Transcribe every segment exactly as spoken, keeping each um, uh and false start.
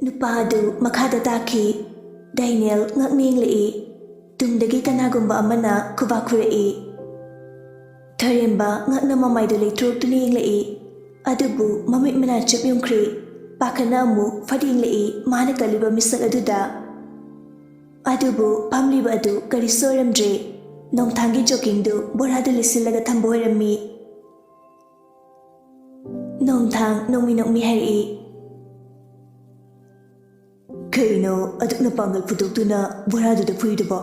ꯅꯨꯄꯥ ꯑꯗꯨ ꯃꯈꯥꯗ ꯇꯥꯈꯤ꯫ ꯗꯥꯏꯅꯦꯜ ꯉꯛꯅ ꯌꯦꯡꯂꯛꯏ꯫ ꯇꯨꯡꯗꯒꯤ ꯀꯅꯥꯒꯨꯝꯕ ꯑꯃꯅ ꯈꯨꯕꯥꯛ ꯈꯨꯔꯛꯏ꯫ ꯊꯣꯏꯔꯦꯝꯕ ꯉꯛꯅ ꯃꯃꯥꯏꯗꯨ ꯂꯩꯊꯣꯔꯛꯇꯨꯅ ꯌꯦꯡꯂꯛꯏ꯫ ꯑꯗꯨꯕꯨ ꯃꯃꯤꯠ ꯃꯅꯥ ꯆꯨꯞ ꯌꯨꯡꯈ꯭ꯔꯤ꯫ ꯄꯥꯈꯠꯅ ꯑꯃꯨꯛ ꯐꯠ ꯌꯦꯡꯂꯛꯏ ꯃꯥꯅ ꯀꯜꯂꯤꯕ ꯃꯤꯁꯛ ꯑꯗꯨꯗ꯫ ꯑꯗꯨꯕꯨ ꯐꯝꯂꯤꯕ ꯑꯗꯨ ꯀꯔꯤꯁꯨ ꯑꯣꯏꯔꯝꯗ꯭ꯔꯦ꯫ ꯅꯣꯡꯊꯥꯡꯒꯤ ꯖꯣꯀꯤꯡꯗꯨ ꯕꯣꯔꯥꯗ ꯂꯤꯠꯁꯤꯜꯂꯒ ꯊꯝꯕ ꯑꯣꯏꯔꯝꯃꯤ꯫ ꯅꯣꯡꯊꯥꯡ ꯅꯣꯡꯃꯤ ꯅꯣꯡꯃꯤ ꯍꯥꯏꯔꯛꯏ꯫ "ꯀꯩꯅꯣ ꯑꯗꯨꯛꯅ ꯄꯥꯡꯒꯜ ꯐꯨꯗꯣꯛꯇꯨꯅ ꯕꯣꯔꯥꯗꯨꯗ ꯐꯨꯏꯗꯨꯕꯣ?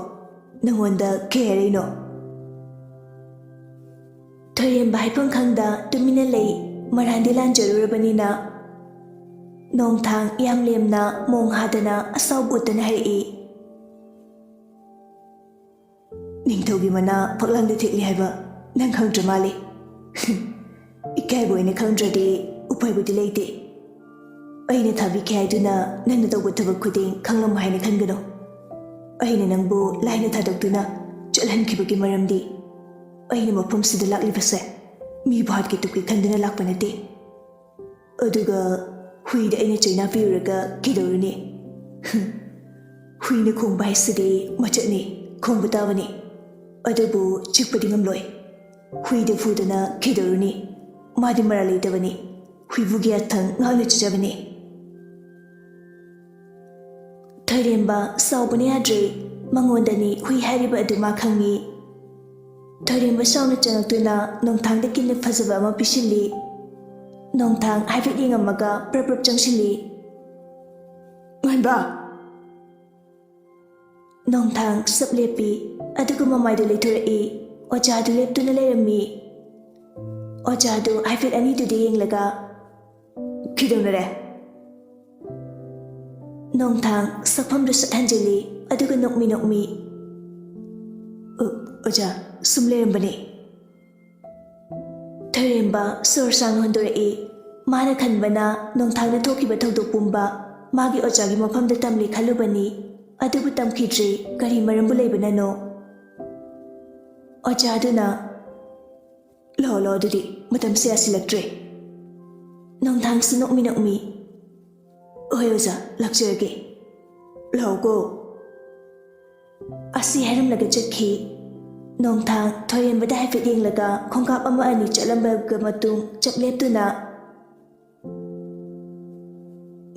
ꯅꯉꯣꯟꯗ ꯀꯩ ꯍꯥꯏꯔꯛꯏꯅꯣ?" ꯊꯣꯏꯔꯦꯝꯕ ꯍꯥꯏꯐꯝ ꯈꯪꯗ ꯇꯨꯃꯤꯟꯅ ꯂꯩ꯫ ꯃꯔꯥꯟꯗꯤ ꯂꯥꯟꯖꯔꯨꯔꯕꯅꯤꯅ꯫ ꯅꯣꯡꯊꯥꯡ ꯌꯥꯝ ꯂꯦꯝꯅ ꯃꯣꯡ ꯍꯥꯗꯅ ꯑꯁꯥꯎꯕ ꯎꯠꯇꯅ ꯍꯥꯏꯔꯛꯏ꯫ "ꯅꯤꯡꯊꯧꯒꯤ ꯃꯅꯥ ꯐꯛꯂꯥꯡꯗ ꯊꯦꯠꯂꯤ ꯍꯥꯏꯕ ꯅꯪ ꯈꯪꯗ꯭ꯔ ꯃꯥꯜꯂꯤ꯫ ꯏꯀꯥꯏꯕ ꯑꯣꯏꯅ ꯈꯪꯗ꯭ꯔꯗꯤ ꯎꯄꯥꯏꯕꯨꯗꯤ ꯂꯩꯇꯦ꯫ ꯑꯩꯅ ꯊꯥꯕꯤꯈꯤ ꯍꯥꯏꯗꯨꯅ ꯅꯪꯅ ꯇꯧꯕ ꯊꯕꯛ ꯈꯨꯗꯤꯡ ꯈꯪꯂꯝꯃꯣ ꯍꯥꯏꯅ ꯈꯟꯒꯅꯨ꯫ ꯑꯩꯅ ꯅꯪꯕꯨ ꯂꯥꯏꯅ ꯊꯥꯗꯣꯛꯇꯨꯅ ꯆꯠꯍꯟꯈꯤꯕꯒꯤ ꯃꯔꯝꯗꯤ ꯑꯩꯅ ꯃꯐꯝꯁꯤꯗ ꯂꯥꯛꯂꯤꯕꯁꯦ ꯃꯤꯕꯨ ꯍꯥꯠꯀꯦ ꯇꯨꯞꯀꯦ ꯈꯟꯗꯨꯅ ꯂꯥꯛꯄ ꯅꯠꯇꯦ꯫ ꯑꯗꯨꯒ ꯍꯨꯏꯗ ꯑꯩꯅ ꯆꯩꯅꯥ ꯄꯤꯔꯨꯔꯒ ꯀꯩꯗꯧꯔꯨꯅꯤ? ꯍꯨꯏꯅ ꯈꯣꯡꯕ ꯍꯥꯏꯁꯤꯗꯤ ꯃꯆꯠꯅꯤ, ꯈꯣꯡꯕ ꯇꯥꯕꯅꯤ꯫ ꯑꯗꯨꯕꯨ ꯆꯤꯛꯄꯗꯤ ꯉꯝꯂꯣꯏ꯫ ꯍꯨꯏꯗ ꯐꯨꯗꯅ ꯀꯩꯗꯧꯔꯨꯅꯤ? ꯃꯥꯗꯤ ꯃꯔꯥꯜ ꯂꯩꯇꯕꯅꯤ꯫ ꯍꯨꯏꯕꯨꯒꯤ ꯌꯥꯊꯪ ꯉꯥꯛꯅ ꯆꯠꯆꯕꯅꯤ꯫" ꯊꯣꯏꯔꯦꯝꯕ ꯁꯥꯎꯕꯅ ꯌꯥꯗ꯭ꯔꯦ꯫ ꯃꯉꯣꯟꯗꯅꯤ ꯍꯨꯏ ꯍꯥꯏꯔꯤꯕ ꯑꯗꯨ ꯃꯥ ꯈꯪꯉꯤ꯫ ꯊꯣꯏꯔꯦꯝꯕ ꯁꯥꯎꯅ ꯆꯪꯉꯛꯇꯨꯅ ꯅꯣꯡꯊꯥꯡꯗ ꯀꯤꯟꯅ ꯐꯖꯕ ꯑꯃ ꯄꯤꯁꯤꯜꯂꯤ꯫ ꯅꯣꯡꯊꯥꯡ ꯍꯥꯏꯐꯦꯠ ꯌꯦꯡꯉꯝꯃꯒ ꯄ꯭ꯔꯞ ꯄ꯭ꯔꯞ ꯆꯪꯁꯤꯜꯂꯤ꯫ "ꯉꯥꯟꯕ!" ꯅꯣꯡꯊꯥꯡ ꯁꯞ ꯂꯦꯞꯄꯤ꯫ ꯑꯗꯨꯒ ꯃꯃꯥꯏꯗꯨ ꯂꯩꯊꯣꯔꯛꯏ꯫ ꯑꯣꯖꯥꯗꯨ ꯂꯦꯞꯇꯨꯅ ꯂꯩꯔꯝꯃꯤ꯫ ꯑꯣꯖꯥꯗꯨ ꯍꯥꯏꯐꯦꯠ ꯑꯅꯤꯗꯨꯗ ꯌꯦꯡꯂꯒ, "ꯀꯩꯗꯧꯅꯔꯦ?" ꯅꯣꯡꯊꯥꯡ ꯁꯛꯐꯝꯗꯨ ꯁꯠ ꯍꯟꯖꯤꯜꯂꯤ꯫ ꯑꯗꯨꯒ ꯅꯣꯛꯃꯤ ꯅꯣꯛꯃꯤ, "ꯑ, ꯑꯣꯖꯥ, ꯁꯨꯝ ꯂꯩꯔꯝꯕꯅꯦ꯫" ꯊꯣꯏꯔꯦꯝꯕ ꯁꯣꯔ ꯁꯥꯡꯅ ꯍꯣꯟꯗꯣꯔꯛꯏ꯫ ꯃꯥꯅ ꯈꯟꯕꯅ ꯅꯣꯡꯊꯥꯡꯗ ꯊꯣꯛꯈꯤꯕ ꯊꯧꯗꯣꯛ ꯄꯨꯝꯕ ꯃꯥꯒꯤ ꯑꯣꯖꯥꯒꯤ ꯃꯐꯝꯗ ꯇꯝꯂꯦ ꯈꯜꯂꯨꯕꯅꯤ꯫ ꯑꯗꯨꯕꯨ ꯇꯝꯈꯤꯗ꯭ꯔꯤ꯫ ꯀꯔꯤ ꯃꯔꯝꯕꯨ ꯂꯩꯕꯅꯅꯣ? ꯑꯣꯖꯥꯗꯨꯅ, "ꯂꯥꯛꯑꯣ, ꯂꯥꯛꯑꯣ, ꯑꯗꯨꯗꯤ ꯃꯇꯝꯁꯦ ꯌꯥꯁꯤꯜꯂꯛꯇ꯭ꯔꯦ꯫" ꯅꯣꯡꯊꯥꯡꯁꯨ ꯅꯣꯛꯃꯤ ꯅꯣꯛꯃꯤ, ꯍꯣꯏ ꯑꯣꯖꯥ, ꯂꯥꯛꯆꯔꯒꯦ꯫ ꯂꯥꯛꯑꯣꯀꯣ꯫ ꯑꯁꯤ ꯍꯥꯏꯔꯝꯂꯒ ꯆꯠꯈꯤ꯫ ꯅꯣꯡꯊꯥꯡ ꯊꯣꯏꯔꯦꯝꯕꯗ ꯍꯥꯏꯐꯦꯠ ꯌꯦꯡꯂꯒ ꯈꯣꯡꯀꯥꯞ ꯑꯃ ꯑꯅꯤ ꯆꯠꯂꯝꯕꯒ ꯃꯇꯨꯡ ꯆꯞ ꯂꯦꯞꯇꯨꯅ,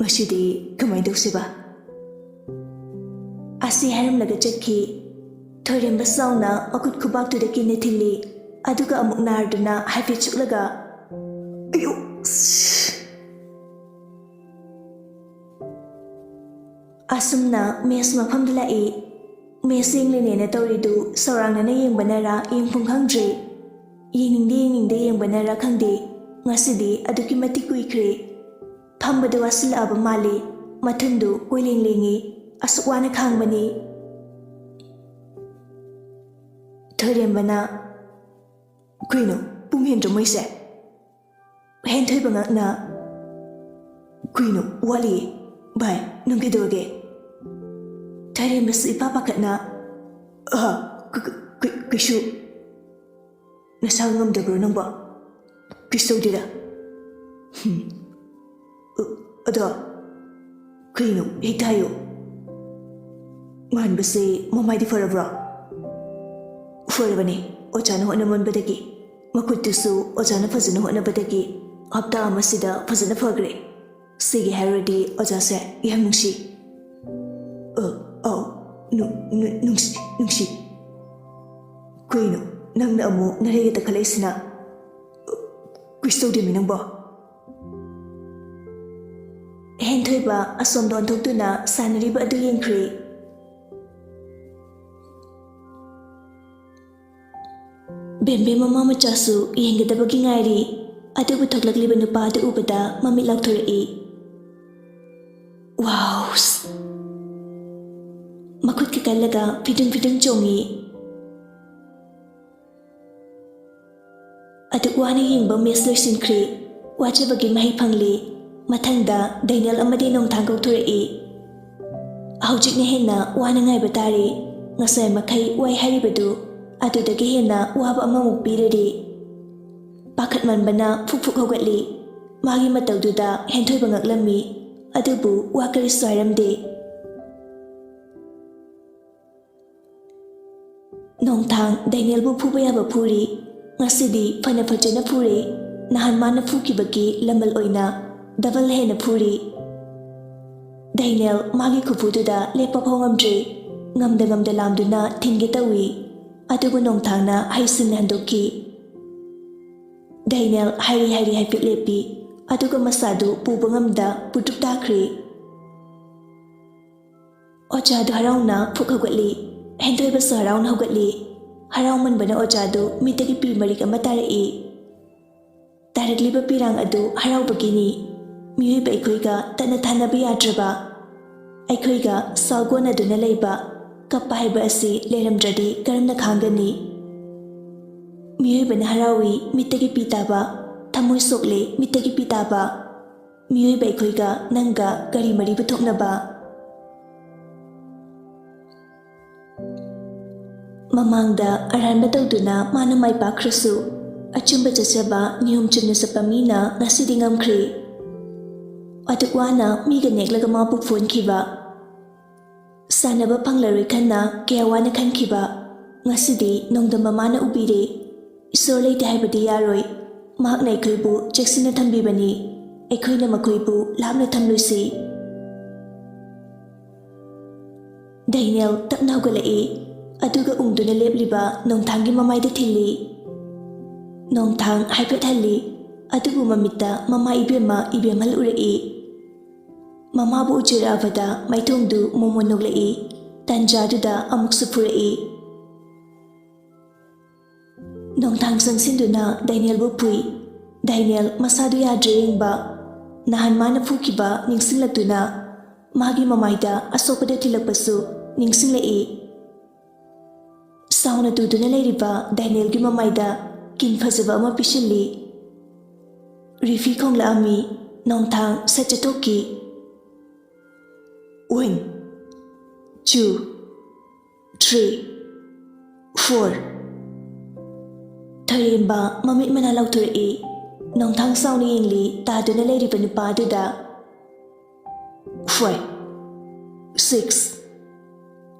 "ꯉꯁꯤꯗꯤ ꯀꯃꯥꯏꯅ ꯇꯧꯁꯤꯕ?" ꯑꯁꯤ ꯍꯥꯏꯔꯝꯂꯒ ꯆꯠꯈꯤ꯫ ꯊꯣꯏꯔꯦꯝꯕ ꯆꯥꯎꯅ ꯃꯈꯨꯠ ꯈꯨꯕꯥꯛꯇꯨꯗ ꯀꯤꯟꯅ ꯊꯤꯜꯂꯤ꯫ ꯑꯗꯨꯒ ꯑꯃꯨꯛ ꯅꯥꯔꯗꯨꯅ ꯍꯥꯏꯐꯦꯠ ꯆꯨꯛꯂꯒ, "ꯑꯌꯣ!" ꯑꯁꯨꯝꯅ ꯃꯦꯁ ꯃꯐꯝꯗ ꯂꯥꯛꯏ꯫ ꯃꯦꯁ ꯌꯦꯡꯂꯤꯅꯦꯅ ꯇꯧꯔꯤꯗꯨ ꯁꯧꯔꯥꯡꯅꯅ ꯌꯦꯡꯕꯅꯔꯥ ꯌꯦꯡꯐꯝ ꯈꯪꯗ꯭ꯔꯦ꯫ ꯌꯦꯡꯅꯤꯡꯗꯦ ꯌꯦꯡꯅꯤꯡꯗꯦ ꯌꯦꯡꯕꯅꯔꯥ ꯈꯪꯗꯦ, ꯉꯁꯤꯗꯤ ꯑꯗꯨꯛꯀꯤ ꯃꯇꯤꯛ ꯀꯨꯏꯈ꯭ꯔꯦ꯫ ꯐꯝꯕꯗ ꯋꯥꯁꯤꯜꯂꯛꯑꯕ ꯃꯥꯜꯂꯤ꯫ ꯃꯊꯨꯟꯗꯨ ꯀꯣꯏꯂꯦꯡ ꯂꯦꯡꯉꯤ꯫ ꯑꯁꯨꯛ ꯋꯥꯅ ꯈꯥꯡꯕꯅꯤ꯫ ꯊꯣꯏꯔꯦꯝꯕꯅ, "ꯀꯩꯅꯣ, ꯄꯨꯡ ꯍꯦꯟꯗ꯭ꯔꯣ ꯃꯣꯏꯁꯦ?" ꯍꯦꯟꯊꯣꯏꯕ ꯉꯛꯅ, "ꯀꯩꯅꯣ, ꯋꯥꯠꯂꯤꯌꯦ꯫ ꯚꯥꯏ, ꯅꯪ ꯀꯩꯗꯧꯔꯒꯦ?" ꯊꯣꯏꯔꯦꯝꯕꯁꯨ ꯏꯄꯥ ꯄꯥꯈꯠꯅ, "ꯑ, ꯀ-, ꯀ-, ꯀ-, ꯀꯩꯁꯨ꯫ ꯅꯁꯥ ꯉꯝꯗꯕ꯭ꯔꯣ ꯅꯪꯕꯣ? ꯀꯩꯁꯨ ꯇꯧꯗꯦꯗ꯫ ꯍꯨꯝ꯫ ꯑ-, ꯑꯗꯣ, ꯀꯩꯅꯣ, ꯍꯦꯛꯇ ꯍꯥꯏꯌꯣ꯫ ꯉꯥꯟꯕꯁꯦ ꯃꯃꯥꯏꯗꯤ ꯐꯔꯕ꯭ꯔꯣ?" "ꯐꯔꯕꯅꯦ, ꯑꯣꯖꯥꯅ ꯍꯣꯠꯅꯃꯟꯕꯗꯒꯤ꯫ ꯃꯈꯨꯠꯇꯨꯁꯨ ꯑꯣꯖꯥꯅ ꯐꯖꯅ ꯍꯣꯠꯅꯕꯗꯒꯤ ꯍꯞꯇꯥ ꯑꯃꯁꯤꯗ ꯐꯖꯅ ꯐꯈ꯭ꯔꯦ꯫ ꯁꯤꯒꯤ ꯍꯥꯏꯔꯨꯔꯗꯤ ꯑꯣꯖꯥꯁꯦ ꯌꯥꯝ ꯅꯨꯡꯁꯤ꯫" "ꯑ, ꯑꯧ, ꯅꯨ-, ꯅꯨ-, ꯅꯨꯡꯁꯤ, ꯅꯨꯡꯁꯤ꯫ ꯀꯩꯅꯣ, ꯅꯪꯅ ꯑꯃꯨꯛ ꯅꯔꯩꯒ ꯇꯛꯈꯠꯂꯛꯏꯁꯤꯅ? ꯑ, ꯀꯩꯁꯨ ꯇꯧꯗꯦꯃꯤ ꯅꯪꯕꯣ꯫" ꯍꯦꯟꯊꯣꯏꯕ ꯑꯁꯣꯝꯗ ꯑꯣꯟꯊꯣꯛꯇꯨꯅ ꯁꯥꯟꯅꯔꯤꯕ ꯑꯗꯨ ꯌꯦꯡꯈ꯭ꯔꯦ꯫ ꯕꯦꯝꯕꯦꯝ ꯃꯃꯥ ꯃꯆꯥꯁꯨ ꯌꯦꯡꯒꯗꯕꯒꯤ ꯉꯥꯏꯔꯤ꯫ ꯑꯗꯨꯕꯨ ꯊꯣꯛꯂꯛꯂꯤꯕ ꯅꯨꯄꯥ ꯑꯗꯨ ꯎꯕꯗ ꯃꯃꯤꯠ ꯂꯥꯎꯊꯣꯔꯛꯏ꯫ ꯋꯥꯎꯁ! ꯃꯈꯨꯠꯀ ꯀꯜꯂꯒ ꯐꯤꯗꯨꯡ ꯐꯤꯗꯨꯡ ꯆꯣꯡꯉꯤ꯫ ꯑꯗꯨꯛ ꯋꯥꯅ ꯌꯦꯡꯕ ꯃꯦꯁ ꯂꯣꯏꯁꯤꯟꯈ꯭ꯔꯦ꯫ ꯋꯥꯖꯕꯒꯤ ꯃꯍꯩ ꯐꯪꯂꯦ꯫ ꯃꯊꯪꯗ ꯗꯩꯅꯦꯜ ꯑꯃꯗꯤ ꯅꯣꯡꯊꯥꯡ ꯀꯧꯊꯣꯔꯛꯏ꯫ ꯍꯧꯖꯤꯛꯅ ꯍꯦꯟꯅ ꯋꯥꯅ ꯉꯥꯏꯕ ꯇꯥꯔꯦ꯫ ꯉꯁꯥꯏ ꯃꯈꯩ ꯋꯥꯏ ꯍꯥꯏꯔꯤꯕꯗꯨ ꯑꯗꯨꯗꯒꯤ ꯍꯦꯟꯅ ꯋꯥꯕ ꯑꯃꯃꯨꯛ ꯄꯤꯔꯔꯦ꯫ ꯄꯥꯈꯠꯃꯟꯕꯅ ꯐꯨꯛ ꯐꯨꯛ ꯍꯧꯒꯠꯂꯤ꯫ ꯃꯥꯒꯤ ꯃꯇꯧꯗꯨꯗ ꯍꯦꯟꯊꯣꯏꯕ ꯉꯛꯂꯝꯃꯤ꯫ ꯑꯗꯨꯕꯨ ꯋꯥ ꯀꯔꯤꯁꯨ ꯍꯥꯏꯔꯝꯗꯦ꯫ ꯅꯣꯡꯊꯥꯡ ꯗꯦꯅꯤꯌꯦꯜꯕꯨ ꯐꯨꯕ ꯌꯥꯕ ꯐꯨꯔꯤ꯫ ꯉꯁꯤꯗꯤ ꯐꯅ ꯐꯖꯅ ꯐꯨꯔꯦ꯫ ꯅꯍꯥꯟ ꯃꯥꯅ ꯐꯨꯈꯤꯕꯒꯤ ꯂꯃꯜ ꯑꯣꯏꯅ ꯗꯕꯜ ꯍꯦꯟꯅ ꯐꯨꯔꯤ꯫ ꯗꯦꯅꯤꯌꯦꯜ ꯃꯥꯒꯤ ꯈꯨꯐꯨꯗꯨꯗ ꯂꯦꯞꯄ ꯐꯥꯎ ꯉꯝꯗ꯭ꯔꯦ꯫ ꯉꯝꯗ ꯉꯝꯗ ꯂꯥꯝꯗꯨꯅ ꯊꯤꯟꯒꯦ ꯇꯧꯏ꯫ ꯑꯗꯨꯕꯨ ꯅꯣꯡꯊꯥꯡꯅ ꯍꯩꯁꯤꯡꯅ ꯍꯟꯗꯣꯛꯈꯤ꯫ ꯗꯦꯅꯤꯌꯦꯜ ꯍꯥꯏꯔꯤ ꯍꯥꯏꯔꯤ ꯍꯥꯏꯐꯦꯠ ꯂꯦꯞꯄꯤ꯫ ꯑꯗꯨꯒ ꯃꯁꯥꯗꯨ ꯄꯨꯕ ꯉꯝꯗ ꯄꯨꯠꯇ꯭ꯔꯨꯞ ꯇꯥꯈ꯭ꯔꯦ꯫ ꯑꯣꯖꯥꯗꯨ ꯍꯔꯥꯎꯅ ꯐꯨꯛ ꯍꯧꯒꯠꯂꯤ꯫ ꯍꯦꯟꯊꯣꯏꯕꯁꯨ ꯍꯔꯥꯎꯅ ꯍꯧꯒꯠꯂꯤ꯫ ꯍꯔꯥꯎꯃꯟꯕꯅ ꯑꯣꯖꯥꯗꯨ ꯃꯤꯠꯇꯒꯤ ꯄꯤ ꯃꯔꯤꯛ ꯑꯃ ꯇꯥꯔꯛꯏ꯫ ꯇꯥꯔꯛꯂꯤꯕ ꯄꯤꯔꯥꯡ ꯑꯗꯨ ꯍꯔꯥꯎꯕꯒꯤꯅꯤ꯫ ꯃꯤꯑꯣꯏꯕ ꯑꯩꯈꯣꯏꯒ ꯇꯠꯅ ꯊꯥꯅꯕ ꯌꯥꯗ꯭ꯔꯕ, ꯑꯩꯈꯣꯏꯒ ꯁꯥꯎꯒꯣꯟꯅꯗꯨꯅ ꯂꯩꯕ, ꯀꯞꯄ ꯍꯥꯏꯕ ꯑꯁꯤ ꯂꯩꯔꯝꯗ꯭ꯔꯗꯤ ꯀꯔꯝꯅ ꯈꯥꯡꯒꯅꯤ? ꯃꯤꯑꯣꯏꯕꯅ ꯍꯔꯥꯎꯏ, ꯃꯤꯠꯇꯒꯤ ꯄꯤ ꯇꯥꯕ, ꯊꯃꯣꯏ ꯁꯣꯛꯂꯦ, ꯃꯤꯠꯇꯒꯤ ꯄꯤ ꯇꯥꯕ꯫ ꯃꯤꯑꯣꯏꯕ ꯑꯩꯈꯣꯏꯒ ꯅꯪꯒ ꯀꯔꯤ ꯃꯔꯤ ꯄꯨꯊꯣꯛꯅꯕ? ꯃꯃꯥꯡꯗ ꯑꯔꯥꯟꯕ ꯇꯧꯗꯨꯅ ꯃꯥꯅ ꯃꯥꯏ ꯄꯥꯛꯈ꯭ꯔꯁꯨ, ꯑꯆꯨꯝꯕ ꯆꯠꯆꯕ, ꯅꯤꯌꯣꯝ ꯆꯨꯝꯅ ꯆꯠꯄ ꯃꯤꯅ ꯉꯁꯤꯗꯤ ꯉꯝꯈ꯭ꯔꯦ꯫ ꯑꯗꯨꯛ ꯋꯥꯅ ꯃꯤꯒ ꯅꯦꯛꯂꯒ ꯃꯥꯕꯨ ꯐꯨꯍꯟꯈꯤꯕ, ꯁꯥꯟꯅꯕ ꯐꯪꯂꯔꯣꯏ ꯈꯟꯅ ꯀꯌꯥ ꯋꯥꯅ ꯈꯟꯈꯤꯕ, ꯉꯁꯤꯗꯤ ꯅꯣꯡꯗꯝꯕ ꯃꯥꯅ ꯎꯕꯤꯔꯦ꯫ ꯏꯁꯣꯔ ꯂꯩꯇꯦ ꯍꯥꯏꯕꯗꯤ ꯌꯥꯔꯣꯏ꯫ ꯃꯍꯥꯛꯅ ꯑꯩꯈꯣꯏꯕꯨ ꯆꯦꯛꯁꯤꯟꯅ ꯊꯝꯕꯤꯕꯅꯤ꯫ ꯑꯩꯈꯣꯏꯅ ꯃꯈꯣꯏꯕꯨ ꯂꯥꯞꯅ ꯊꯝꯂꯣꯏꯁꯤ꯫ ꯗꯦꯅꯤꯌꯦꯜ ꯇꯞꯅ ꯍꯧꯒꯠꯂꯛꯏ, ꯑꯗꯨꯒ ꯎꯪꯗꯨꯅ ꯂꯦꯞꯂꯤꯕ ꯅꯣꯡꯊꯥꯡꯒꯤ ꯃꯃꯥꯏꯗ ꯊꯤꯜꯂꯤ꯫ ꯅꯣꯡꯊꯥꯡ ꯍꯥꯏꯐꯦꯠ ꯍꯜꯂꯤ, ꯑꯗꯨꯕꯨ ꯃꯃꯤꯠꯇ ꯃꯃꯥ ꯏꯕꯦꯝꯃ ꯏꯕꯦꯝꯍꯜ ꯎꯔꯛꯏ꯫ ꯃꯃꯥꯕꯨ ꯎꯖꯔꯛꯑꯕꯗ ꯃꯥꯏꯊꯣꯡꯗꯨ ꯃꯣꯃꯣꯟ ꯅꯣꯛꯂꯛꯏ꯫ ꯇꯥꯟꯖꯥꯗꯨꯗ ꯑꯃꯨꯛꯁꯨ ꯐꯨꯔꯛꯏ꯫ ꯅꯣꯡꯊꯥꯡ ꯆꯪꯁꯤꯟꯗꯨꯅ ꯗꯦꯅꯤꯌꯦꯜꯕꯨ ꯐꯨꯏ꯫ ꯗꯦꯅꯤꯌꯦꯜ ꯃꯁꯥꯗꯨ ꯌꯥꯗ꯭ꯔꯦ ꯌꯦꯡꯕ꯫ ꯅꯍꯥꯟ ꯃꯥꯅ ꯐꯨꯈꯤꯕ ꯅꯤꯡꯁꯤꯡꯂꯛꯇꯨꯅ ꯃꯥꯒꯤ ꯃꯃꯥꯏꯗ ꯑꯁꯣꯛꯄꯗ ꯊꯤꯜꯂꯛꯄꯁꯨ ꯅꯤꯡꯁꯤꯡꯂꯛꯏ꯫ ꯁꯥꯎꯅ ꯇꯨꯗꯨꯅ ꯂꯩꯔꯤꯕ ꯗꯦꯅꯤꯌꯦꯜꯒꯤ ꯃꯃꯥꯏꯗ ꯀꯤꯟ ꯐꯖꯕ ꯑꯃ ꯄꯤꯁꯤꯜꯂꯤ꯫ ꯔꯤꯐꯤ ꯈꯣꯡꯂꯛꯑꯝꯃꯤ꯫ ꯅꯣꯡꯊꯥꯡ ꯁꯠ ꯆꯠꯊꯣꯛꯈꯤ꯫ One, two, three, four꯫ ꯊꯣꯏꯔꯦꯝꯕ ꯃꯃꯤꯠ ꯃꯅꯥ ꯂꯥꯎꯊꯣꯔꯛꯏ꯫ ꯅꯣꯡꯊꯥꯡ ꯁꯥꯎꯅ ꯌꯦꯡꯂꯤ ꯇꯥꯗꯨꯅ ꯂꯩꯔꯤꯕ ꯅꯨꯄꯥ ꯑꯗꯨꯗ꯫ Five, six,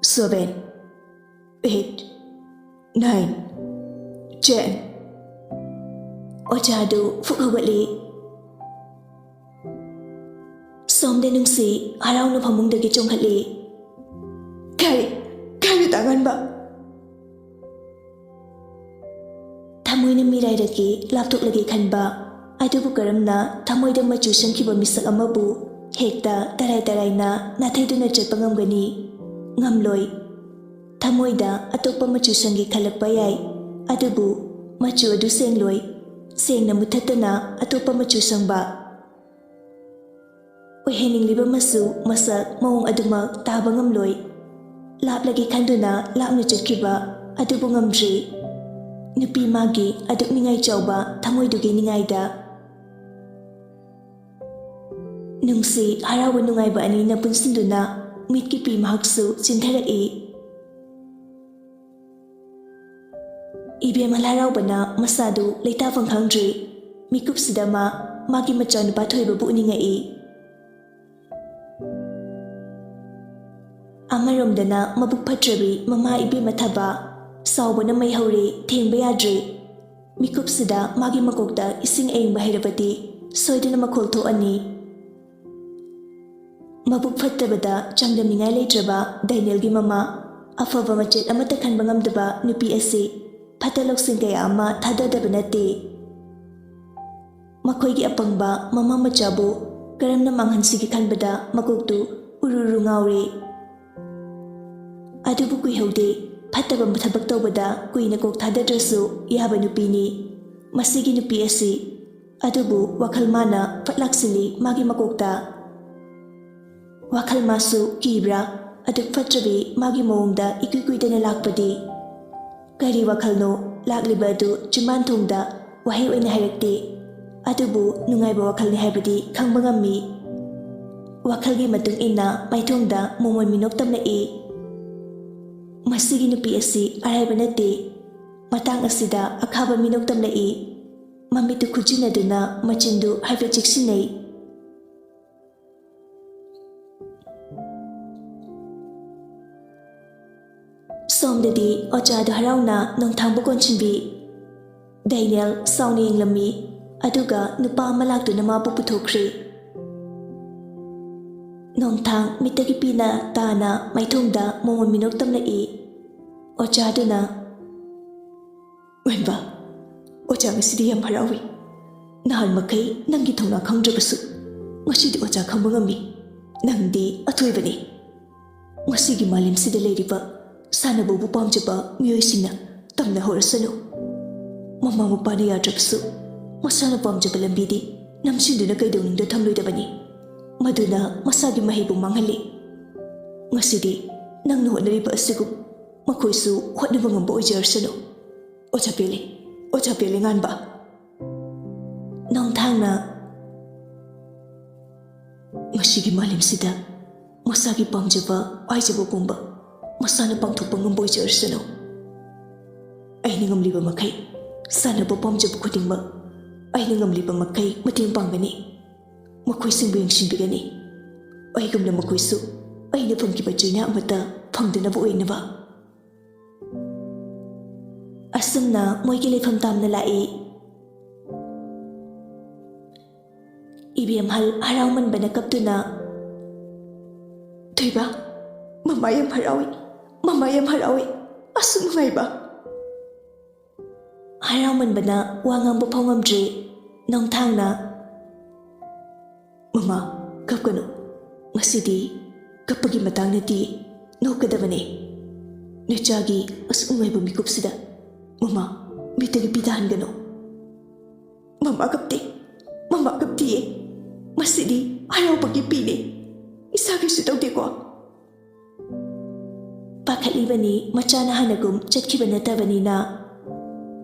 seven, eight, nine, ten. ꯑꯣꯖꯥꯗꯨ ꯐꯨꯛ ꯍꯧꯒꯠꯂꯤ꯫ ꯁꯣꯝꯗ ꯅꯨꯡꯁꯤ ꯍꯔꯥꯎꯅ ꯐꯃꯨꯡꯗꯒꯤ ꯆꯣꯡꯈꯠꯂꯤ꯫ "ꯀꯔꯤ? ꯀꯔꯤ ꯇꯥꯡꯍꯟꯕ?" ꯊꯃꯣꯏꯅ ꯃꯤꯔꯥꯏꯔꯛꯀꯤ ꯂꯥꯞꯊꯣꯛꯂꯒꯦ ꯈꯟꯕ, ꯑꯗꯨꯕꯨ ꯀꯔꯝꯅ ꯊꯃꯣꯏꯗ ꯃꯆꯨ ꯁꯪꯈꯤꯕ ꯃꯤꯁꯛ ꯑꯃꯕꯨ ꯍꯦꯛꯇ ꯇꯔꯥꯏ ꯇꯔꯥꯏꯅ ꯅꯥꯊꯩꯗꯨꯅ ꯆꯠꯄ ꯉꯝꯒꯅꯤ? ꯉꯝꯂꯣꯏ꯫ ꯊꯃꯣꯏꯗ ꯑꯇꯣꯞꯄ ꯃꯆꯨ ꯁꯪꯒꯦ ꯈꯜꯂꯛꯄ ꯌꯥꯏ, ꯑꯗꯨꯕꯨ ꯃꯆꯨ ꯑꯗꯨ ꯁꯦꯡꯂꯣꯏ꯫ ꯁꯦꯡꯅ ꯃꯨꯊꯠꯇꯅ ꯑꯇꯣꯞꯄ ꯃꯆꯨ ꯁꯪꯕ꯫ ꯑꯣꯏꯍꯟꯅꯤꯡꯂꯤꯕ ꯃꯆꯨ, ꯃꯁꯛ, ꯃꯑꯣꯡ ꯑꯗꯨꯃꯛ ꯇꯥꯕ ꯉꯝꯂꯣꯏ꯫ ꯂꯥꯞꯂꯒꯦ ꯈꯟꯗꯨꯅ ꯂꯥꯞꯅ ꯆꯠꯈꯤꯕ, ꯑꯗꯨꯕꯨ ꯉꯝꯗ꯭ꯔꯤ꯫ ꯅꯨꯄꯤ ꯃꯥꯒꯤ ꯑꯗꯨꯛ ꯅꯤꯡꯉꯥꯏ ꯆꯥꯎꯕ ꯊꯃꯣꯏꯗꯨꯒꯤ ꯅꯤꯡꯉꯥꯏꯗ꯫ ꯅꯨꯡꯁꯤ ꯍꯔꯥꯎꯕ ꯅꯨꯡꯉꯥꯏꯕ ꯑꯅꯤꯅ ꯄꯨꯟꯁꯤꯟꯗꯨꯅ ꯃꯤꯠꯀꯤ ꯄꯤ ꯃꯍꯥꯛꯁꯨ ꯆꯤꯟꯊꯔꯛꯏ꯫ ꯏꯕꯦꯝꯃ ꯂꯥꯏꯔꯥꯎꯕꯅ ꯃꯁꯥꯗꯨ ꯂꯩꯇꯥꯐꯝ ꯈꯪꯗ꯭ꯔꯤ꯫ ꯃꯤꯀꯨꯞꯁꯤꯗ ꯃꯥ ꯃꯥꯒꯤ ꯃꯆꯥꯅꯨꯄꯥ ꯊꯣꯏꯕꯕꯨ ꯎꯅꯤꯡꯉꯛꯏ꯫ ꯑꯃꯔꯣꯝꯗꯅ ꯃꯕꯨꯛ ꯐꯠꯇ꯭ꯔꯕꯤ ꯃꯃꯥ ꯏꯕꯦꯝꯃ ꯊꯕ, ꯁꯥꯎꯕꯅ ꯃꯩ ꯍꯧꯔꯦ, ꯊꯦꯡꯕ ꯌꯥꯗ꯭ꯔꯦ꯫ ꯃꯤꯀꯨꯞꯁꯤꯗ ꯃꯥꯒꯤ ꯃꯀꯣꯛꯇ ꯏꯁꯤꯡ ꯑꯏꯪꯕ ꯍꯩꯔꯕꯗꯤ ꯁꯣꯏꯗꯅ ꯃꯈꯣꯜ ꯊꯣꯛꯑꯅꯤ꯫ ꯃꯕꯨꯛ ꯐꯠꯇꯕꯗ ꯆꯥꯡꯗꯝꯅꯤꯡꯉꯥꯏ ꯂꯩꯇ꯭ꯔꯕ ꯗꯦꯅꯤꯌꯦꯜꯒꯤ ꯃꯃꯥ, ꯑꯐꯕ ꯃꯆꯦꯠ ꯑꯃꯠꯇ ꯈꯟꯕ ꯉꯝꯗꯕ ꯅꯨꯄꯤ ꯑꯁꯤ ꯐꯠꯇ ꯂꯧꯁꯤꯡ ꯀꯌꯥ ꯑꯃ ꯊꯥꯗꯗꯕ ꯅꯠꯇꯦ꯫ ꯃꯈꯣꯏꯒꯤ ꯑꯄꯪꯕ ꯃꯃꯥ ꯃꯆꯥꯕꯨ ꯀꯔꯝꯅ ꯃꯥꯡꯍꯟꯁꯤꯒꯦ ꯈꯟꯕꯗ ꯃꯀꯣꯛꯇꯨ ꯎꯔꯨ ꯎꯔꯨ ꯉꯥꯎꯔꯦ꯫ ꯑꯗꯨꯕꯨ ꯀꯨꯏꯍꯧꯗꯦ, ꯐꯠꯇꯕ ꯊꯕꯛ ꯇꯧꯕꯗ ꯀꯨꯏꯅ ꯀꯣꯛ ꯊꯥꯗꯗ꯭ꯔꯁꯨ ꯌꯥꯕ ꯅꯨꯄꯤꯅꯤ ꯃꯁꯤꯒꯤ ꯅꯨꯄꯤ ꯑꯁꯤ꯫ ꯑꯗꯨꯕꯨ ꯋꯥꯈꯜ ꯃꯥꯅ ꯐꯠ ꯂꯥꯛꯁꯤꯜꯂꯤ ꯃꯥꯒꯤ ꯃꯀꯣꯛꯇ꯫ ꯋꯥꯈꯜ ꯃꯥꯁꯨ ꯀꯤꯕ꯭ꯔꯥ, ꯑꯗꯨꯛ ꯐꯠꯇ꯭ꯔꯕꯤ ꯃꯥꯒꯤ ꯃꯑꯣꯡꯗ ꯏꯀꯨꯏ ꯀꯨꯏꯗꯅ ꯂꯥꯛꯄꯗꯤ? ꯀꯔꯤ ꯋꯥꯈꯜꯅꯣ ꯂꯥꯛꯂꯤꯕ ꯑꯗꯨ ꯆꯤꯝꯕꯥꯟ ꯊꯣꯡꯗ ꯋꯥꯍꯩ ꯑꯣꯏꯅ ꯍꯥꯏꯔꯛꯇꯦ꯫ ꯑꯗꯨꯕꯨ ꯅꯨꯡꯉꯥꯏꯕ ꯋꯥꯈꯜꯅꯤ ꯍꯥꯏꯕꯗꯤ ꯈꯪꯕ ꯉꯝꯃꯤ꯫ ꯋꯥꯈꯜꯒꯤ ꯃꯇꯨꯡ ꯏꯟꯅ ꯃꯥꯏꯊꯣꯡꯗ ꯃꯣꯃꯣꯟ ꯃꯤꯅꯣꯛ ꯇꯝꯂꯛꯏ꯫ ꯃꯁꯤꯒꯤ ꯅꯨꯄꯤ ꯑꯁꯤ ꯑꯔꯥꯏꯕ ꯅꯠꯇꯦ꯫ ꯃꯇꯥꯡ ꯑꯁꯤꯗ ꯑꯈꯥꯕ ꯃꯤꯅꯣꯛ ꯇꯝꯂꯛꯏ꯫ ꯃꯃꯤꯠꯇꯨ ꯈꯨꯠꯆꯤꯟꯅꯗꯨꯅ ꯃꯆꯤꯟꯗꯨ ꯍꯥꯏꯐꯦꯠ ꯆꯦꯛꯁꯤꯟꯅꯩ꯫ ꯁꯣꯝꯗꯗꯤ ꯑꯣꯖꯥꯗꯣ ꯍꯔꯥꯎꯅ ꯅꯣꯡꯊꯥꯡꯕ ꯀꯣꯟꯁꯤꯟꯕꯤ꯫ ꯗꯦꯅꯤꯌꯦꯜ ꯁꯥꯎꯅ ꯌꯦꯡꯂꯝꯃꯤ, ꯑꯗꯨꯒ ꯅꯨꯄꯥ ꯑꯃ ꯂꯥꯛꯇꯨꯅ ꯃꯥꯕꯨ ꯄꯨꯊꯣꯛꯈ꯭ꯔꯦ꯫ ꯅꯣꯡꯊꯥꯡ ꯃꯤꯠꯇꯒꯤ ꯄꯤꯅ ꯇꯥꯅ ꯃꯥꯏꯊꯣꯡꯗ ꯃꯣꯃꯣꯟ ꯃꯤꯅꯣꯛ ꯇꯝꯂꯛꯏ꯫ ꯑꯣꯖꯥꯗꯨꯅ, "ꯋꯦꯟꯕ, ꯑꯣꯖꯥ ꯉꯁꯤꯗꯤ ꯌꯥꯝ ꯍꯔꯥꯎꯏ꯫ ꯅꯍꯥꯟ ꯃꯈꯩ ꯅꯪꯒꯤ ꯊꯧꯅꯥ ꯈꯪꯗ꯭ꯔꯕꯁꯨ ꯉꯁꯤꯗꯤ ꯑꯣꯖꯥ ꯈꯪꯕ ꯉꯝꯃꯤ꯫ ꯅꯪꯗꯤ ꯑꯊꯣꯏꯕꯅꯤ꯫ ꯉꯁꯤꯒꯤ ꯃꯥꯂꯦꯝꯁꯤꯗ ꯂꯩꯔꯤꯕ ꯁꯥꯟꯅꯕꯕꯨ ꯄꯥꯝꯖꯕ ꯃꯤꯑꯣꯏꯁꯤꯡꯅ ꯇꯝꯅꯍꯧꯔꯁꯅꯨ꯫ ꯃꯃꯥ ꯃꯄꯥꯅ ꯌꯥꯗ꯭ꯔꯕꯁꯨ ꯃꯁꯥꯅ ꯄꯥꯝꯖꯕ ꯂꯝꯕꯤꯗꯤ ꯅꯝꯁꯤꯟꯗꯨꯅ ꯀꯩꯗꯧꯅꯨꯡꯗ ꯊꯝꯂꯣꯏꯗꯕꯅꯤ꯫ ꯃꯗꯨꯅ ꯃꯁꯥꯒꯤ ꯃꯍꯩꯕꯨ ꯃꯥꯡꯍꯜꯂꯤ꯫ ꯉꯁꯤꯗꯤ ꯅꯪꯅ ꯍꯣꯠꯅꯔꯤꯕ ꯑꯁꯤꯒꯨꯝ ꯃꯈꯣꯏꯁꯨ ꯍꯣꯠꯅꯕ ꯉꯝꯕ ꯑꯣꯏꯖꯔꯁꯅꯨ꯫ ꯑꯣꯖꯥ ꯄꯦꯂꯦ, ꯑꯣꯖꯥ ꯄꯦꯂꯦ ꯉꯥꯟꯕ꯫" ꯅꯣꯡꯊꯥꯡꯅ, "ꯉꯁꯤꯒꯤ ꯃꯥꯂꯦꯝꯁꯤꯗ ꯃꯁꯥꯒꯤ ꯄꯥꯝꯖꯕ, ꯍꯥꯏꯖꯕ ꯄꯨꯝꯕ ꯃꯁꯥꯅ ꯄꯥꯡꯊꯣꯛꯄ ꯉꯝꯕ ꯑꯣꯏꯖꯔꯁꯅꯨ꯫ ꯑꯩꯅ ꯉꯝꯂꯤꯕ ꯃꯈꯩ ꯁꯥꯟꯅꯕ ꯄꯥꯝꯖꯕ ꯈꯨꯗꯤꯡꯃꯛ ꯑꯩꯅ ꯉꯝꯂꯤꯕ ꯃꯈꯩ ꯃꯇꯦꯡ ꯄꯥꯡꯒꯅꯤ꯫ ꯃꯈꯣꯏꯁꯤꯡꯕꯨ ꯌꯦꯡꯁꯤꯟꯕꯤꯒꯅꯤ꯫ ꯑꯩꯒꯨꯝꯅ ꯃꯈꯣꯏꯁꯨ ꯑꯩꯅ ꯐꯪꯈꯤꯕ ꯆꯩꯅꯥ ꯑꯃꯠꯇ ꯐꯪꯗꯅꯕ ꯑꯣꯏꯅꯕ꯫" ꯑꯁꯨꯝꯅ ꯃꯣꯏꯒꯤ ꯂꯩꯐꯝ ꯇꯥꯝꯅ ꯂꯥꯛꯏ꯫ ꯏꯕꯦꯝꯍꯜ ꯍꯔꯥꯎꯃꯟꯕꯅ ꯀꯞꯇꯨꯅ, "ꯊꯣꯏꯕ, ꯃꯃꯥ ꯌꯥꯝ ꯍꯔꯥꯎꯏ, ꯃꯃꯥ ꯌꯥꯝ ꯍꯔꯥꯎꯏ, ꯑꯁꯨꯛ ꯅꯨꯡꯉꯥꯏꯕ!" ꯍꯔꯥꯎꯃꯟꯕꯅ ꯋꯥ ꯉꯥꯡꯕ ꯐꯥꯎ ꯉꯝꯗ꯭ꯔꯦ꯫ ꯅꯣꯡꯊꯥꯡꯅ, "ꯃꯃꯥ, ꯀꯞꯀꯅꯨ꯫ ꯉꯁꯤꯗꯤ ꯀꯞꯄꯒꯤ ꯃꯇꯥꯡ ꯅꯠꯇꯦ, ꯅꯣꯛꯀꯗꯕꯅꯦ꯫ ꯅꯆꯥꯒꯤ ꯑꯁꯨꯛ ꯅꯨꯡꯉꯥꯏꯕ ꯃꯤꯀꯨꯞꯁꯤꯗ ꯃꯃꯥ ꯃꯤꯠꯇꯒꯤ ꯄꯤ ꯇꯥꯍꯟꯒꯅꯨ꯫" "ꯃꯃꯥ ꯀꯞꯇꯦ, ꯃꯃꯥ ꯀꯞꯇꯤꯌꯦ꯫ ꯃꯁꯤꯗꯤ ꯍꯔꯥꯎꯕꯒꯤ ꯄꯤꯅꯦ꯫ ꯏꯁꯥ ꯀꯩꯁꯨ ꯇꯧꯗꯦꯀꯣ?" ꯄꯥꯈꯠꯂꯤꯕꯅꯤ, ꯃꯆꯥꯅ ꯍꯥꯟꯅꯒꯨꯝ ꯆꯠꯈꯤꯕ ꯅꯠꯇꯕꯅꯤꯅ꯫